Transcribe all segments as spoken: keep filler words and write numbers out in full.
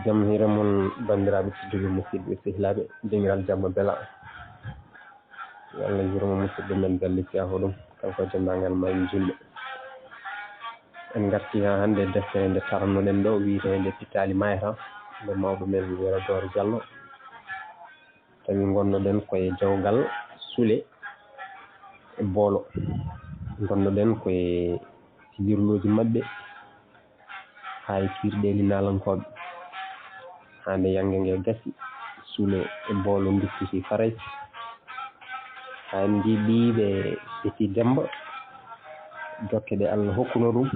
Jam hiira mon, banndiraaɓe tedduɓe, musidɓe sehilaaɓe, deŋiral jamma bela. Yo Allah yurmo musidɗo men Bello Thiaho ɗum, kanko e denndaangal maa en julɓe. En ngartii haa hannde e deftere nde tarannoɗen ɗo, wiyeteende Pittaali Maayata, nde mawɗo men Yero Dooro Jallo. Tawi ngonnoɗen koye dewgal Sule e Boolo. Ngonnoɗen koye pijirlooji maɓɓe haa e kiirɗeeli naalankooɓe. Haa nde yannge nge gasi, Sule e Boolo nduttiti Farayse. Haa en njii ɓiyiiɓe Siti Demmba, dokke ɗe Allah hokkunoo ɗum.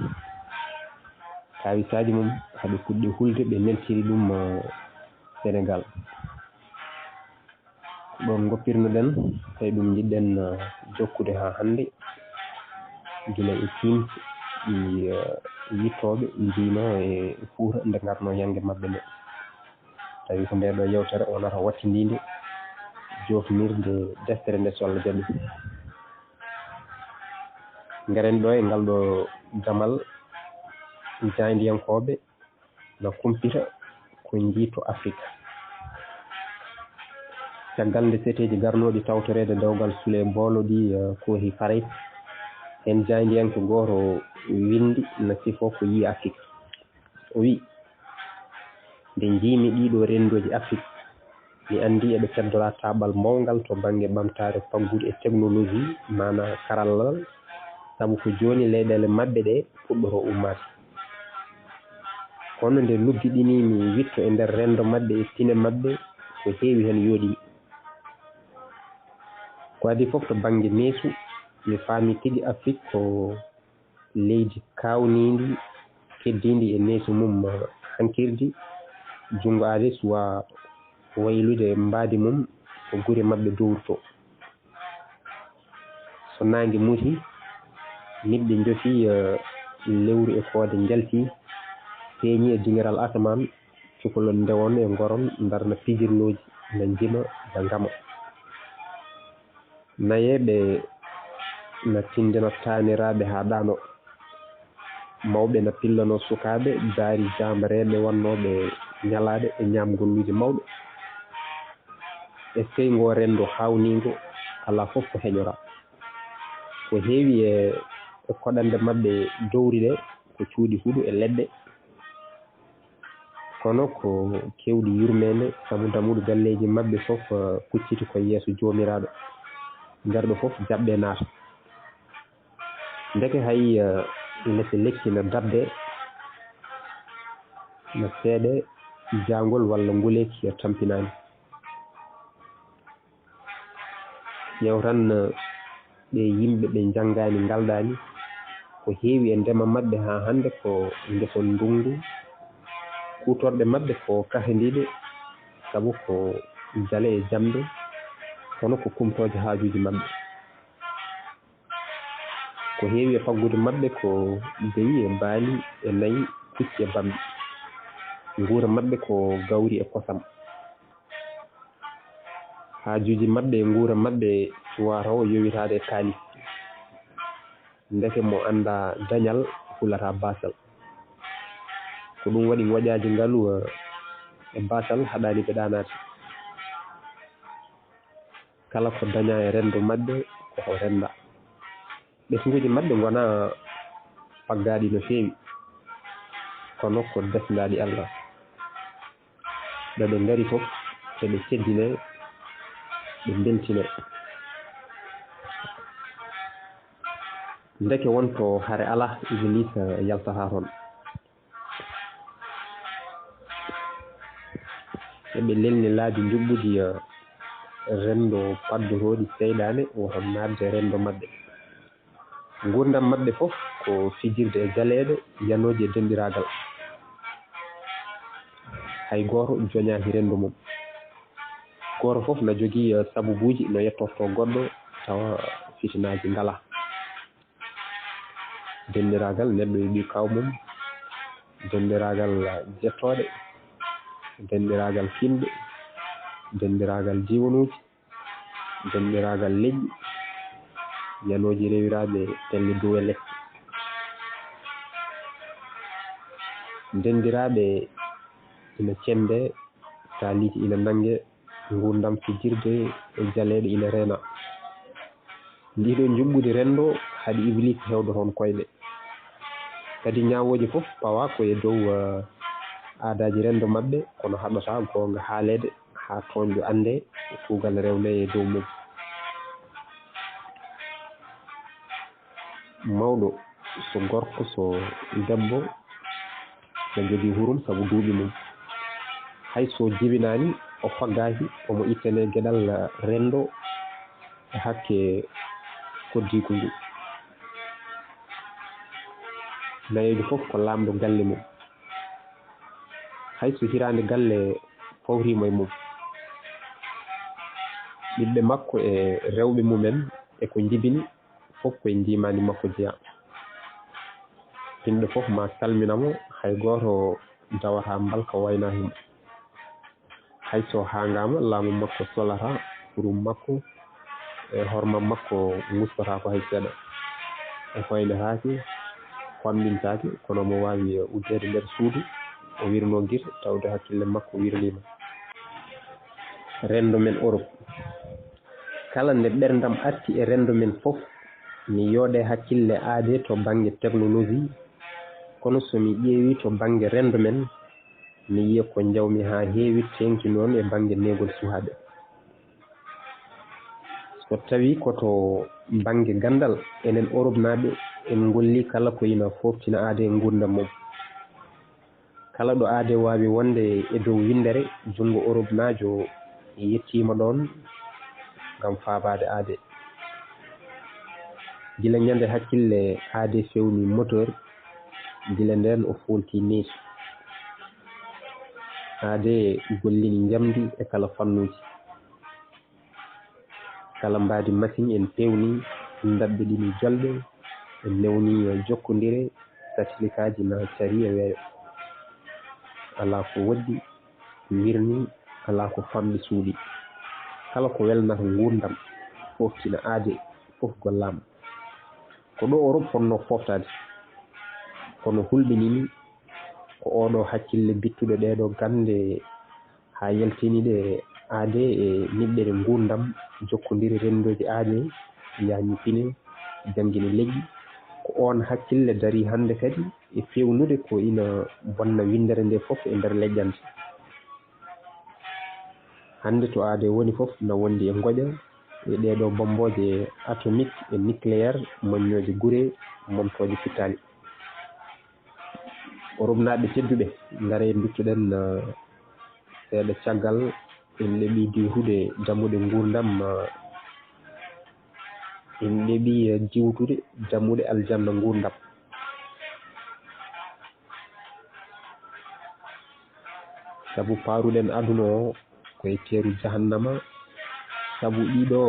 Kaawisaaji mum, haa ɓe puɗɗi hulde, ɓe neltiri ɗum, eh, Senegaal. Ɗo ngoppirnoɗen, tawi ɗum njiɗɗen, eh, jokkude haa hannde, gila e teams ɗi, eh, yittooɓe njiynoo e Fuuta nde ngarnoo yannge maɓɓe nde. Tawi ko ndee ɗoo yewtere wonata wattindiinde joofnirde deftere nde, so Allah jaɓii. Ngaren ɗo e ngal ɗoo damal, jaayndiyankooɓe na kumpita ko njiyto Afrik. Caggal nde seteeji garnooɗi tawtoreede dewgal Sule Boolo ɗi, eh, koohi Farayse, heen jaayndiyanke gooto winndi na sifoo ko yiyi Afrik. O wiyi, "Nde njiimi ɗiɗo renndooji Afrik, mi anndi eɓe keddoraa taaɓal mawngal to bannge ɓamtaare faggudu e teknoloji, maanaa karallal, sabu ko jooni leyɗeele maɓɓe ɗe puɗɗoroo ummaade. Kono nde luggiɗinii mi witto e nder renndo maɓɓe e pine maɓɓe, ko heewi heen yooɗii. Ko adii fof to bannge neesu, mi faami tigi Afrik ko leydi kaawniindi, keddiindi e neesu mum hankirdi, junngo aade suwaa waylude mbaadi mum ko gure maɓɓe dowrtoo. So naange muti, niɓɓe njofii, eh, lewru e koode njaltii, peeñii e diŋiral asamaan, cukalon ndewon e ngoron, ndarna pijirlooji, na njima, na ngama. Nayeeɓe na tinndina taaniraaɓe haa ɗaanoo. Mawɓe na pillanoo sukaaɓe, daari jaambareeɓe wonnooɓe ñalaaɗe e ñaamgolluuje mawɗe. Eskey ngoo renndo haawniingo, alaa fof ko heñoraa. Ko heewi e, e koɗande maɓɓe dowri ɗe, ko cuuɗi huɗo e leɗɗe. Kono ko keewɗi yurmeende, sabu dammuɗe galleeji maɓɓe fof, eh, kucciti ko yeeso Joomiraaɗo. Garɗo fof jaɓɓe naata. Ndeke hay, eh, lese lekki na dabbe, na seeɗe jaangol walla nguleeki tampinaani." Ƴeew tan, eh, ɓee yimɓe ɓe njanngaani, ngaldaani, ko heewi e ndema maɓɓe haa hannde ko ngeso ndunngu. Kuutorɗe maɓɓe ko kasandiiɗe, sabu ko jale e jamɗe, kono ko kumtooje haajuuji maɓɓe. Ko heewi e faggudu maɓɓe ko beyi e baali e nayi, pucci e bambi. Nguura maɓɓe ko gawri e kosam. Haajuuji maɓɓe e nguura maɓɓe cuwaa taw yowitaade e kaalis. Ndeke mo anndaa dañal hulata baasal. Ko ɗum waɗi ngoƴaaji ngalu, eh, e baasal haɗaani ɓe ɗaanaade. Kala ko dañaa e renndo maɓɓe, ko o rennda. Ɓesnguuji maɓɓe ngonaa paggaaɗi no feewi, kono ko desndaaɗi Allah. Ɗo ɓe ngari fof, eɓe teddinee, ɓe mbeltinee. Ndeke won to hare alaa, Ibliisa yaltataa toon. Eɓe lelni laabi njuɓɓudi, eh, renndo paddorooɗi seyɗaane, woto naatde renndo maɓɓe. Nguurndam maɓɓe fof ko fijirde e jaleeɗe, yanooji e denɗiraagal. Hay gooto joñaaki renndo mum. Gooto fof na jogii, eh, sababuuji no yettortoo goɗɗo, tawa fitinaaji ngalaa. Denɗiraagal neɗɗo e ɓii kaaw mum, denɗiraagal jettooɗe, denɗiraagal finɓe, denɗiraagal diiwanuuji, denɗiraagal leƴƴi, yanooji rewiraaɓe pelle dow e les. Denɗiraaɓe ina cemmbee, taaliiji ina nanngee, nguurndam fijirde e jaleeɗe ina reena. Ndiiɗoo njuɓɓudi renndo haɗi Ibliisa hewdo toon koyɗe. Kadi ñaawooje fof pawaa ko e dow, eh, aadaaji renndo maɓɓe, kono haɗataa goonga haaleede haa tooñɗo anndee, e kuugal rewnee e dow mum. Mawɗo, so gorko, so debbo, no jogii hurum sabu duuɓi mum. Hay so jibinaani, o faggaaki, omo ittanee geɗal renndo e hakke koddiigu ngu. Nayeejo fof ko laamɗo galle mum. Hay so hiraande galle fawriima e mum, ɓiɓɓe makko e rewɓe mum en e ko njibini, fof ko e njiimaandi makko jeyaa. Yimɓe fof maa salmina mo, hay gooto dawataa mbalka waynaa himo. Hay so haangaama, laamu makko solataa, hurum makko e horma makko ngustotaako hay seeɗa. O hoynataake, famɗintaake, kono omo waawi uddeede nder suudu, o wirnoo gite, tawde hakkille makko wirniima. Renndo men Orop. Kala nde ɓerndam arti e renndo men fof, mi yooɗee hakkille aadee to bannge teknoloji, kono so mi ƴeewii to bannge renndo men, mi yiya ko njawmi haa heewi teeŋti noon e bannge neegol sukaaɓe. So tawii ko to bannge ganndal, enen Oropnaaɓe en ngollii kala ko ina fooftina aadee e nguurndam mum. Kala ɗo aadee waawi wonde e dow winndere, junngo Oropnaajo yettiima ɗoon ngam faabaade aadee. Gila ñande hakkille aadee feewni moteur, gila ndeen o fooltii neesu. Aadee gollini njamndi e kala fannuuji. Kala mbaadi masiŋ en peewnii, ndaɓɓiɗini jolɓe, en newnii jokkondire, satelikaaji na carii e weeyo. Alaa ko woɗɗi, wirnii, alaa ko famɗi, suuɗii. Kala ko welnata nguurndam, fooftina aadee, fof gollaama. Ko ɗo Orop fotnoo fooftaade, kono hulɓinii mi ko ooɗoo hakkille bittuɗo ɗeeɗoo gannde haa yaltini ɗe aadee e niɓɓere nguurndam, jokkondire renndooji aadee, yahni pine, janngini leƴƴi. Ko oon hakkille darii hannde kadi e feewnude ko ina bonna winndere ndee fof e nder leƴƴannde. Hannde to aadee woni fof na wondi e ngoƴa e ɗeeɗoo bommbooje atomik e nikleyeer, moññooje gure, montooje pittaali. Oropnaaɓe tedduɓe, ngaree nduttoɗen, eh, seeɗa caggal en ɗeɓii diwtude dammuɗe nguurndam, eh, en ɗeɓii, eh, diwtude dammuɗe aljanna nguurndam. Sabu paaruɗen aduna o ko e teeru jahannama, sabu ɗiɗo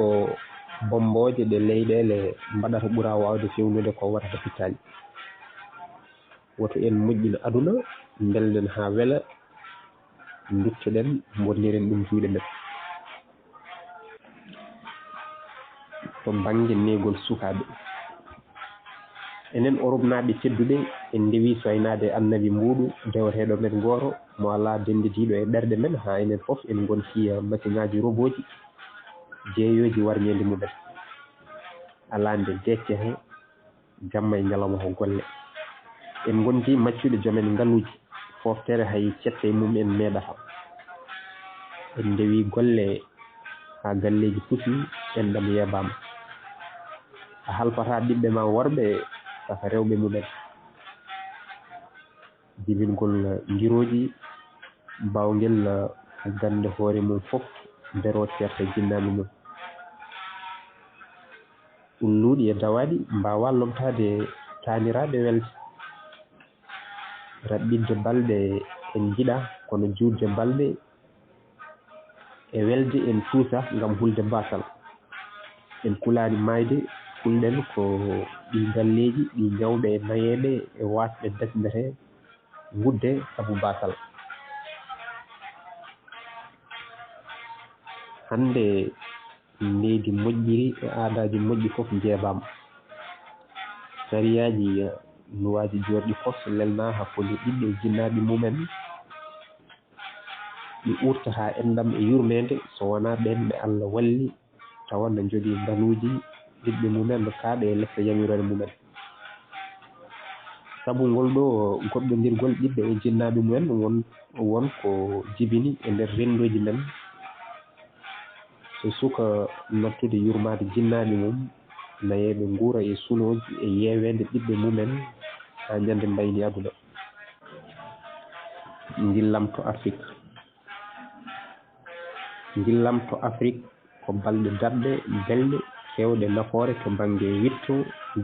bommbooje ɗe leyɗeele mbaɗata ɓura waawde feewnude ko wata hapitaali. Woto en moƴƴin aduna, mbelnen haa wela, nduttoɗen, mbonniren ɗum juuɗe men. To bannge neegol sukaaɓe. Enen Oropnaaɓe tedduɓe, en ndewii soynaade annabi mbuuɗu, deweteeɗo men gooto, mo alaa denndidiiɗo e ɓerɗe men, haa enen fof en ngontii masiŋaaji robooji, jeeyooji warñeende mumen. Alaa nde deeccetee, jamma e ñalawma ko golle. En ngontii maccuɓe joom en ngaluuji, fooftere hay cette e mum en meeɗataa. En ndewii golle haa galleeji pusi, enɗam yeebaama. A halfataa ɓiɓɓe ma worɓe saka rewɓe mumen. Jibingol ngirooji, baawngel gannde hoore mum fof, beroo ceerta jinnaaɓe mum. Ulluuɗi e dawaaɗi mbaawaa lomtaade taaniraaɓe welde. Raɓɓiɗde balɗe en njiɗaa, kono juutde balɗe e welde en cuusa ngam hulde baasal. En kulaani maayde, kulɗen ko ɗii galleeji, ɗii ñawɓe e nayeeɓe e waasɓe dasndetee ngudde sabu baasal. Hannde leydi moƴƴiri e aadaaji moƴƴi fof njeebaama. Sariyaaji, luwaaji joorɗi fof lelnaa hakkunde ɓiɓɓe e jinnaaɓe mumen. ɗi uurtataa enɗam e yurmeende so wonaa ɓeen ɓe Allah walli tawa na njogii ngaluuji ɓiɓɓe mumen no kaaɓe e lesse yamiroore mumen. Sabu ngol ɗoo goɗɗondirgol ɓiɓɓe e jinnaaɓe mumen won, won ko jibini e nder renndooji men. So suka nattude yurmaade jinnaaɓe mum, nayeeɓe nguura e sunooji e yeeweende ɓiɓɓe mumen haa ñande mbayni aduna. Njillam to Afrik. Njillam to Afrik ko balɗe daɓɓe, belɗe, keewɗe nafoore to bannge wiɗto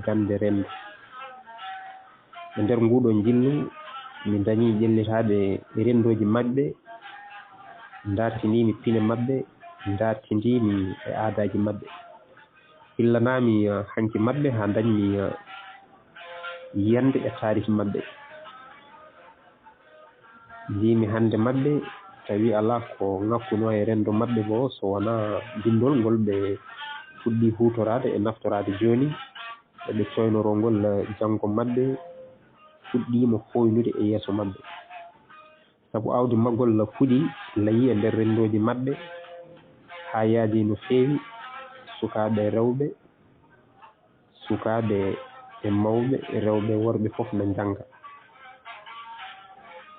gannde renndo. E nder nguuɗoo njillu, mi dañii ƴellitaaɓe e renndooji maɓɓe, ndaartindiimi pine maɓɓe, ndaartindiimi e aadaaji maɓɓe. Fillanaami, eh, hanki maɓɓe haa ndañmi, eh, yiyannde e taariki maɓɓe. Mbiimi hannde maɓɓe, tawi alaa ko ŋakkunoo e renndo maɓɓe ngoo so wonaa binndol ngol ɓe fuɗɗii huutoraade e naftoraade jooni, e ɓe cooynoroo ngol, eh, janngo maɓɓe fuɗɗiima fooynude e yeeso maɓɓe. Sabu aawdi maggol fuɗi layi e nder renndooji maɓɓe, haa yaajii no feewi, sukaaɓe rewɓe, sukaaɓe e mawɓe, rewɓe e worɓe fof na njannga.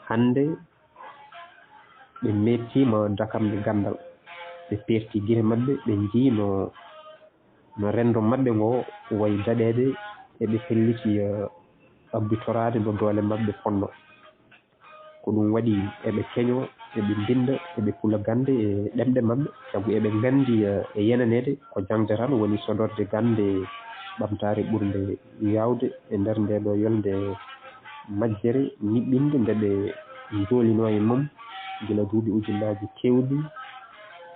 Hannde ɓe meettiima dakamde ganndal, ɓe peerti gite maɓɓe, ɓe njii no, no renndo maɓɓe ngoo wayi daɗeede, eɓe pelliti, eh, abbitoraade no doole maɓɓe fonnoo. Ko ɗum waɗi eɓe keñoo, eɓe mbinnda, eɓe pula gannde e ɗemɗe maɓɓe, sabu eɓe nganndi, eh, e yenaneede ko jaŋde tan woni sodorde gannde ɓamtaare ɓurnde yaawde e nder ndee ɗoo yolnde majjere niɓɓinde nde ɓe njoolinoo e mum gila duuɓi ujunnaaji keewɗi,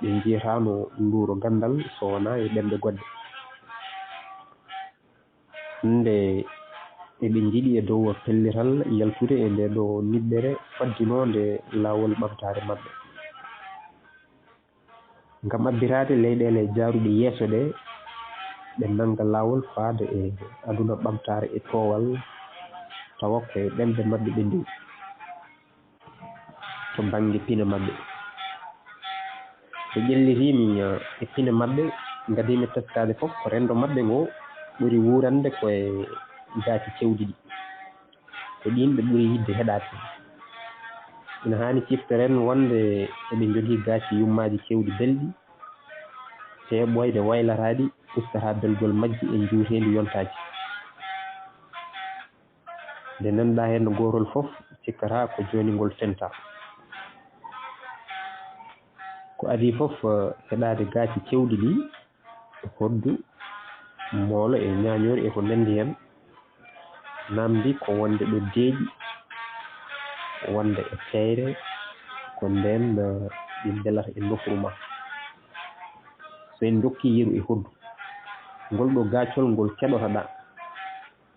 ɓe njiyataano nguuro ganndal so wonaa e ɗemɗe goɗɗe. Hannde eɓe njiɗi e dow pellital yaltude e ndee ɗoo niɓɓere faddinoonde laawol ɓamtaare maɓɓe. Ngam abbiraade leyɗeele jaaruɗe yeeso ɗee, ɓe nannga laawol faade e aduna ɓamtaare e toowal, tawa ko e ɗemɗe maɓɓe ɓe ndewi. To bannge pine maɓɓe. So ƴellitiimi, eh, e pine maɓɓe, ngadiimi teskaade fof ko renndo maɓɓe ngoo ɓuri wuurande ko e gaaci cewɗi ɗi. Ko ɗiin ɓe ɓuri yiɗde heɗaade. Ina haani ciftoren wonde eɓe njogii gaaci yummaaji cewɗi belɗi, tee ɓooyde waylataaɗi ustataa belgol majji e njuuteendi yontaaji. Nde nanɗaa heen gootol fof, cikkataa ko jooni ngol tentaa. Ko adii fof, eh, heɗaade gaaci cewɗi ɗi, hoddu, moolo e ñaañoori e ko nanndi heen, naamndi ko wonde ɗo deeƴi, wonde e teeyre, ko ndeen, eh, ɗi mbelata e nofru ma. So en ndokkii yeru e hoddu, ngol ɗo gaacol ngol keɗotoɗaa,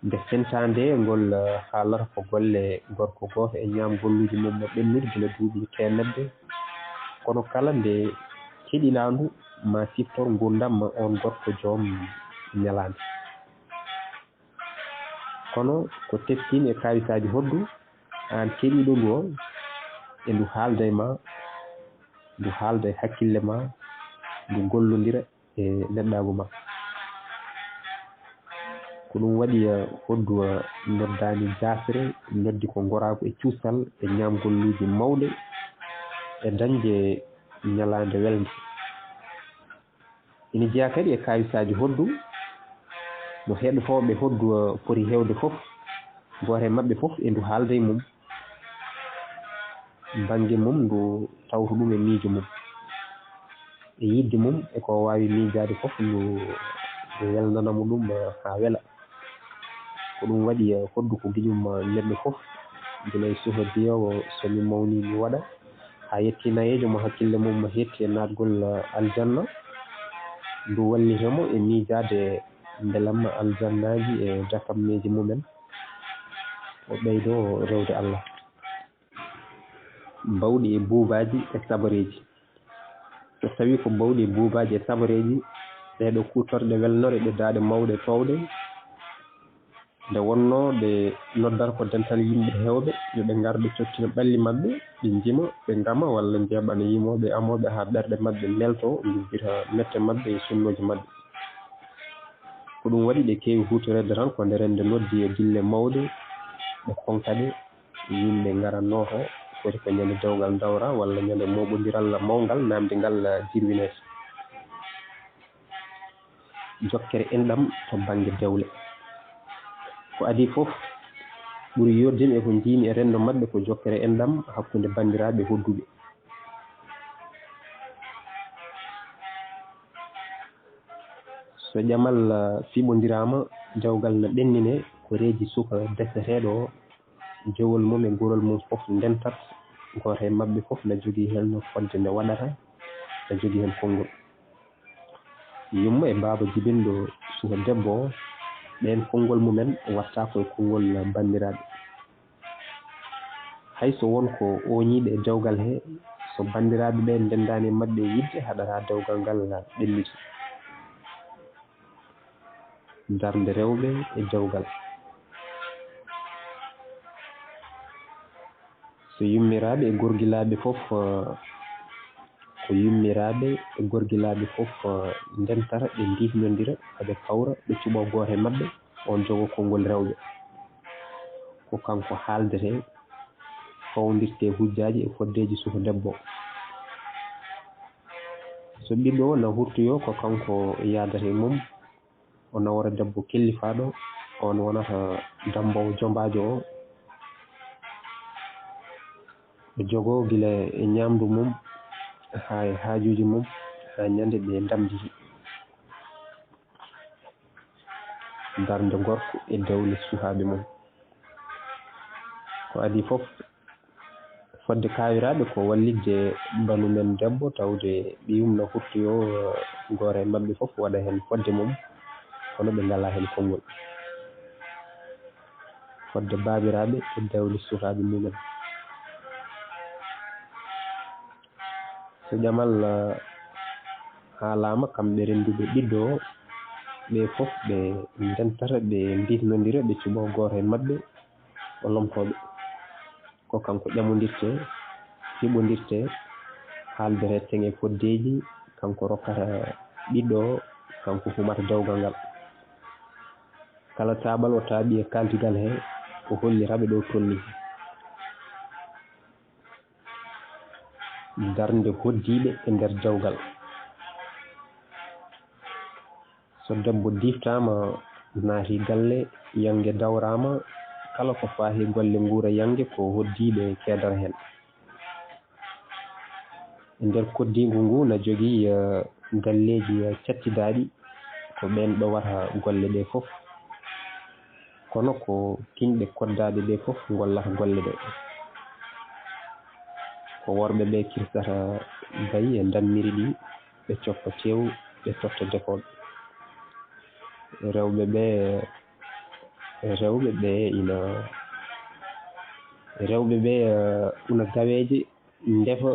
nde sentaande ngol, eh, haalata ko golle gorko gooto e ñaam golluuji mum no ɓennude gila duuɓi teemedde. Kono kala nde keɗinaa ndu, ma siftor nguurndam ma oon gorko joom ñalaande. Kono ko teskiimi e kaawisaaji hoddu, aan keɗiiɗo ndu o, e ndu haalda e ma, ndu haalda e hakkille ma, ndu gollondira e neɗɗaagu ma. Ko ɗum waɗi, eh, hoddu, eh, noddaani jaasre, noddi ko ngoraagu e cuusal e ñaamgolluuji mawɗe e dañde ñalaande welnde. Ina jeyaa kadi e kaawisaaji hoddu, mo heɗotooɓe hoddu, eh, poti heewde fof, gooto e maɓɓe fof e ndu haalda e mum. Bannge mum ndu tawta ɗum e miijo mum, e yiɗde mum, e ko waawi miijaade fof ndu, ndu welnana mo ɗum, eh, haa wela. Ko ɗum waɗi, eh, hoddu ko giƴum, eh, neɗɗo fof, gila e suka biyoowo, "So mi mawnii mi waɗa," haa yetti nayeejo mo hakkille mum hetti e naatgol, eh, aljanna. Ndu wallita mo e miijaade mbelamma aljannaaji e dakammeeji mumen, o ɓeydoo rewde Allah. Bawɗi e buubaaji e sabareeji. So tawii ko bawɗi e buubaaji e sabareeji, ɗee ɗoo kuutorɗe welnore ɗe daaɗe mawɗe toowɗe, Nde wonnoo ɓe noddata ko dental yimɓe heewɓe, yo ɓe ngar ɓe cottina ɓalli maɓɓe, ɓe njima, ɓe ngama, walla njeeɓana yimooɓe e amooɓe haa ɓerɗe maɓɓe nelto, nduggita mette maɓɓe e sunnooji maɓɓe. Ko ɗum waɗi ɓe keewi huutoreede tan ko nde renndo noddi e dille mawɗe, ɓe konka ɗe, yimɓe ngara nooto, foti ko ñande dewgal dawra walla ñande mooɓondiral mawngal naamndingal jirwineede. Jokkere enɗam to bannge dewle. Ko adii fof, ɓuri yooɗde mi e ko njiimi e renndo maɓɓe ko jokkere enɗam hakkunde banndiraaɓe hodduɓe. So ƴamal, ah, fiɓondiraama, dewgal na ɓennine ko reeji suka deseteeɗo o. Jowol mum e gorol mum fof ndentat. Gooto e maɓɓe fof na jogii heen no fodde nde waɗata, na jogii heen konngol. Yumma e baaba jibinɗo suka debbo o, ɓeen konngol mumen waɗtaa ko e konngol banndiraaɓe. Hay so won ko ooñiiɓe e dewgal he, so banndiraaɓe ɓe ndenndaani e maɓɓe e yiɗde, haɗataa dewgal ngal ɓenniti. Darnde rewɓe e dewgal. So yummiraaɓe e gorgilaaɓe fof, eh, ko yummiraaɓe e gorgilaaɓe fof, eh, ndentata, ɓe ndihnondira, haa ɓe kawra, ɓe cuɓa gooto e maɓɓe, oon jogoo konngol rewɓe. Ko kanko haaldetee, fawndirtee hujjaaji e foddeeji suka debbo. So ɓiɗɗo o na hurtoyoo, ko kanko yaadata e mum, o nawora debbo kellifaaɗo, oon wonata dammboowo jombaajo o. O jogoo gila e ñaamdu mum, haa e haajuuji mum, haa ñande ɓe ndamnditi. Darnde gorko e dewle sukaaɓe mum. Ko adii fof, fodde kaawiraaɓe ko wallitde banu men debbo, tawde ɓiyum na hurtoyoo gooto e maɓɓe fof waɗa heen fodde mum, kono ɓe ngalaa heen konngol. Fodde baabiraaɓe e dewle sukaaɓe mumen. So ƴamal, ah, haalaama, kamɓe rennduɓe ɓiɗɗo o, ɓe fof ɓe ndentata, ɓe ndihnondira, ɓe cuɓa gooto e maɓɓe, o lomtoo ɓe. Ko kanko ƴamondirtee, fiɓondirtee, haalderee teŋe foddeeji, kanko rokkata ɓiɗɗo o, kanko humata dewgal ngal. Kala taaɓal o taaɓi e kaaldigal he, o hollira ɓe ɗo tolni. Darnde hoddiiɓe e nder dewgal. So debbo diftaama, naati galle, yannge dawraama, kala ko faahi golle nguura yannge ko hoddiiɓe keedata heen. E nder koddiingu ngu na jogii, eh, galleeji, eh, cattidaaɗi, ko ɓeen ɗowata golle ɗee fof. Kono ko kinɗe koddaaɗe ɗee fof ngollata golle ɗee. Ko worɓe ɓee kirtata gayi e ndammiri ɗi, ɓe coppa teew, ɓe totta defooɓe. Rewɓe ɓee, rewɓe ɓee ina, rewɓe ɓee, eh, una gaweeje, ndefa,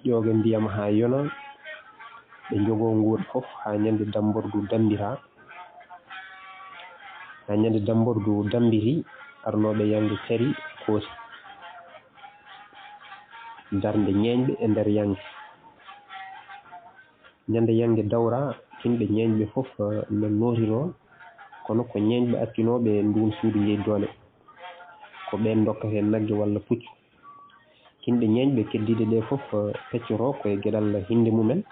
ƴooga ndiyam haa yona, ɓe njogoo nguura fof haa ñande dammbordu dammbira, haa ñande dammbordu dammbiri, arnooɓe yannge cari kooti. Darnde ñeeñɓe e nder yannge. Ñande yannge dawra, kinɗe ñeeñɓe fof, eh, no nootiroo, kono ko ñeeñɓe accinooɓe nduun suudu njeyi doole. Ko ɓeen ndokkata heen nagge walla puccu. Kinɗe ñeeñɓe keddiiɗe ɗee fof, eh, peccotoo ko e geɗal hinnde mumen,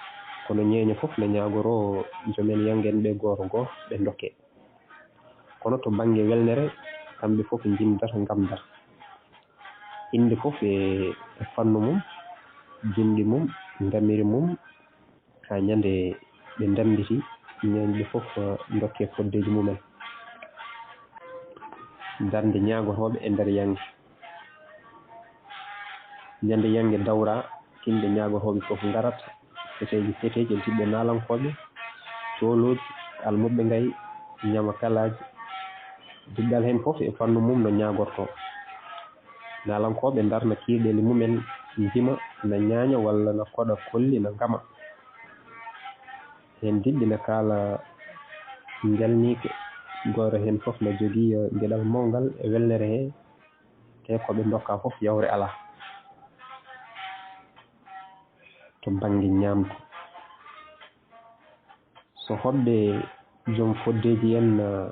kono ñeeño fof ne ñaagoroo joomen yanngen ɓe gooto goo ɓe ndokkee. Kono to bannge welnere, kamɓe fof njimdata, ngamdata. Hinnde fof e, e fannu mum, jimɗi mum, ndamiri mum, haa ñande ɓe ndammbiti, ñeeñɓe fof, eh, ndokkee foddeeji mumen. Darnde ñaagotooɓe e nder yannge. Ñande yannge dawra, kinɗe ñaagotooɓe fof ngarat, seteeji seteeji e jiɗɓe naalankooɓe, coolooji, almuɓɓe ngayi, ñamakalaaji. Diɗɗal heen fof e fannu mum no ñaagortoo. Naalankooɓe ndarna kiirɗeeli mumen, njima, na ñaaña walla na koɗa kolli, na ngama. Heen diɗɗi na kaala njalniike. Gooto heen fof na jogii, eh, geɗal mawngal e welnere hee, te ko ɓe ndokkaa fof yawre alaa. To bannge ñaamdu, so hoɗɓe joom foddeeji en, eh,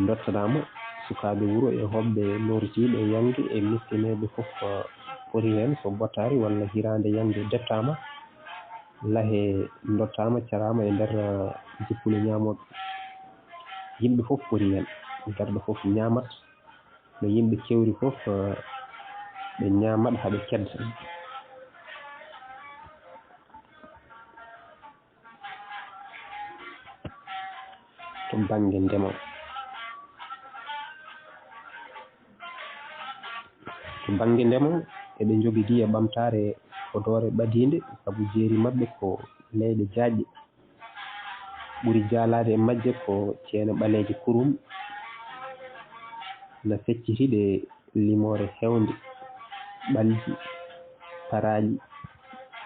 ndottanaama, sukaaɓe wuro e hoɗɓe nooritiiɓe e yannge e miskineeɓe fof, eh, poti heen. So bottaari walla hiraande yannge dettaama, lahe ndottaama, caraama e nder, eh, jippule ñaamooɓe. Yimɓe fof poti heen, garɗo fof ñaamat, no yimɓe kewri fof, eh, ɓe ñaamat haa ɓe kedda. To bannge ndema, to bannge ndema, eɓe njogii e ɓamtaare fodoore ɓadiinde, sabu jeeri maɓɓe ko leyɗe jaajɗe. Ɓuri jaalaade e majje ko ceene ɓaleeje kurum, na fecciti ɗe limoore heewnde, ɓalji, paraaji,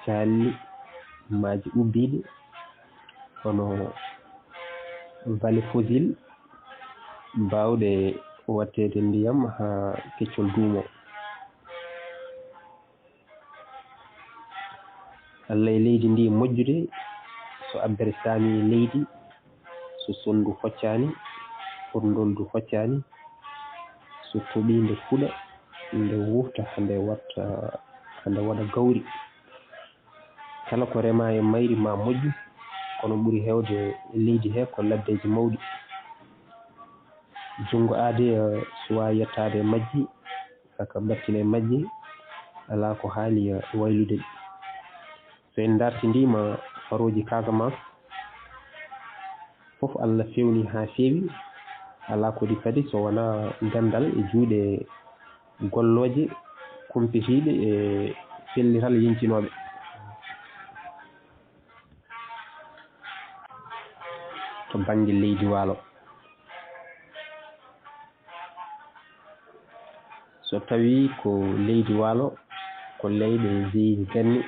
caalli, maaji ubbiiɗi, hono vallée fossile, baawɗe waɗteede ndiyam haa keccol duumo. Alla e leydi ndi moƴƴude, so abbere saami e leydi, so sonndu hoccaani, fotndoldu hoccaani, so toɓii nde fuɗa, nde wufta, hande watta, hande waɗa gawri. Kala ko remaa e mayri ma moƴƴu, kono ɓuri heewde e leydi he ko laddeeji mawɗi. Junngo aadee, eh, suwaa yettaade e majji, saka battine majji alaa ko haali, eh, waylude ɗi. So en ndartindiima farooji Casamance, fof Alla feewni haa feewi, alaa ko ɗi kadi so wonaa ganndal e juuɗe gollooje kumpitiiɗe e pellital yeñcinooɓe. To bannge leydi waalo, so tawii ko leydi waalo, ko leyɗe jeyi ganni,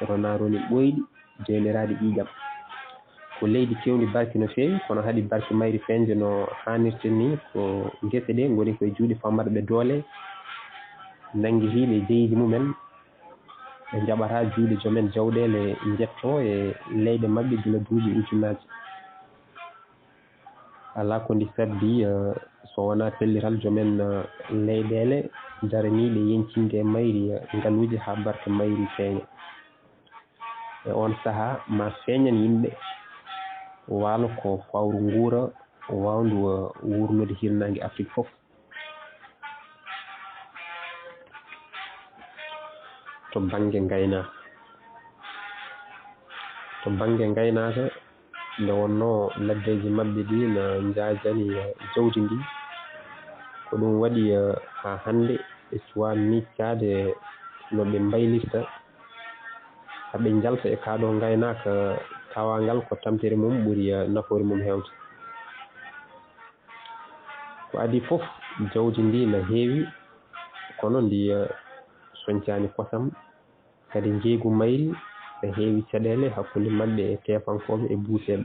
rona roni ɓooyɗi, jeeneraaɗi ƴiiƴam. Ko leydi keewndi barke no feewi, kono haɗi barke mayri feeñde no haanirta ni, ko gese ɗe ngoni koye juuɗe famarɓe doole, nanngitiiɓe jeyiiji mumen, ɓe njaɓata juuɗe joomen jawɗeele njettoo e leyɗe maɓɓe gila duuɓi ujunnaaji. Alaa ko ndi sabbi, eh, so wonaa pellital joomen, eh, leyɗeele daraniiɓe yeñcinde e mayri, eh, ngaluuji haa barke mayri feeña. E oon sahaa, ma feeñan yimɓe waalo ko fawru nguura waawndu, eh, wuurnude hirnaange Afrik fof. To bannge ngaynaaka, to bannge ngaynaaka, nde wonnoo laddeeji maɓɓe ɗi na njaajani, eh, jawdi ndi, ko ɗum waɗi, eh, haa hannde ɓe cuwaa miijtaade no ɓe mbaylirta, haa ɓe njalta e kaa ɗoo ngaynaaka tawaangal ko tampere mum ɓuri, eh, nafoore mum heewde. Ko adii fof, jawdi ndi na heewi, kono ndi, eh, soñcaani kosam, kadi njeeygu mayri na heewi caɗeele hakkunde maɓɓe e teefankooɓe e buuseeɓe.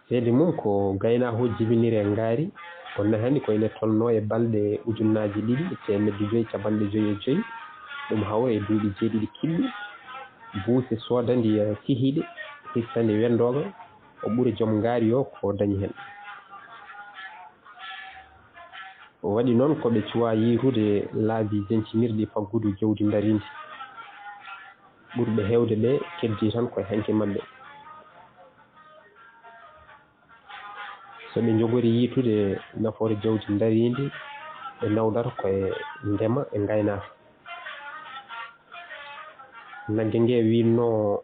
Seede mum ko gaynaako jibiniree ngaari, ko nehani ko ine tolnoo e balɗe ujunnaaji ɗiɗi e teemedde joyi capanɗe joyi e joyi, ɗum hawra e duuɓi jeeɗiɗi kiɓɓi, buuse soodandi, eh, kihiiɗe, hissandi wenndooga, o ɓura joom ngaari o ko dañi heen. O waɗi noon ko ɓe cuwaa yiytude laabi jeñcinirɗi faggudu jawdi ndariindi. Ɓurɓe heewde ɓe keddii tan ko e hanki maɓɓe. So ɓe njogori yiytude nafoore jawdi ndariindi, ɓe nawdata ko e ndema e ngaynaaka. Nagge nge winnoo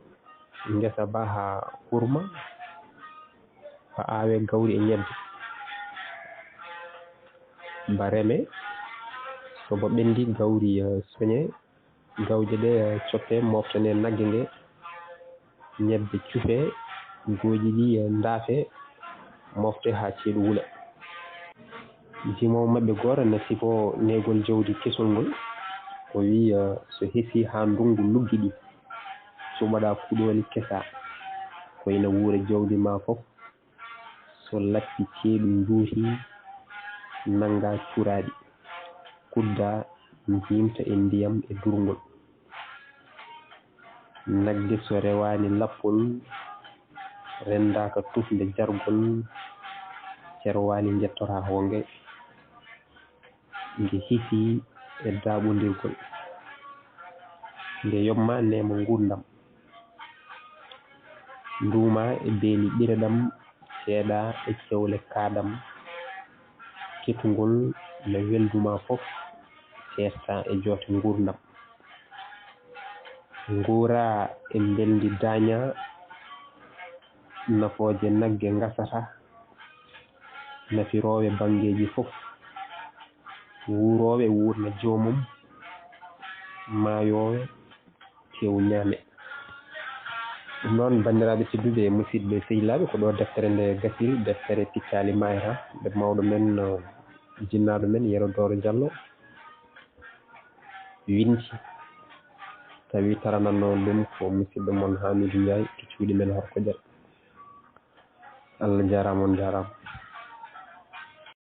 ngesa ba haa hurma, haa aawee gawri e ñebbe. Ba remee, so ba ɓenndii gawri, eh, soñee, gawje ɗe, eh, coppee, mooftanee nagge nge, ñebbe cufee, gooƴi ɗi, eh, ndaafee, moftee haa ceeɗu wula. Jimoowo maɓɓe gooto na sifoo neegol jawdi kesol ngol, o wi'i, eh, so hesii haa ndunngu luggiɗi, cuɓoɗaa kuɗooli kesaa, ko ina wuura jawdi maa fof, So lappi ceeɗu nduuhi, nannga cuuraaɗi, kudda, njiimta e ndiyam e durngol. Nagge so rewaani lappol, renndaaka tufnde jargol, cerwaani njettoraa hoonge, nge hisii e daaɓondirgol, nge yoɓma neema nguurndam. Nduuma e beeli ɓireɗam, seeɗa e cewle kaaɗam. Ketungol no welduma fof, seerta e joote nguurndam. Nguura e mbelndi daaña, nafooje nagge ngasata, nafiroowe banngeeji fof. Wuuroowe wuurna joomum, maayoowe tew ñaame. Ɗum noon, banndiraaɓe tedduɓe e musidɓe sehilaaɓe, ko ɗo deftere nde gasiri, deftere Piccaali Maayata, nde mawɗo men, eh, jinnaaɗo men Yero Dooro Jallo winndi, tawi taranannoo ɗum ko musidɗo mon Hamidou Ndiaye to cuuɗi men Horko Dial. Allah jaaraama, on jaaraama.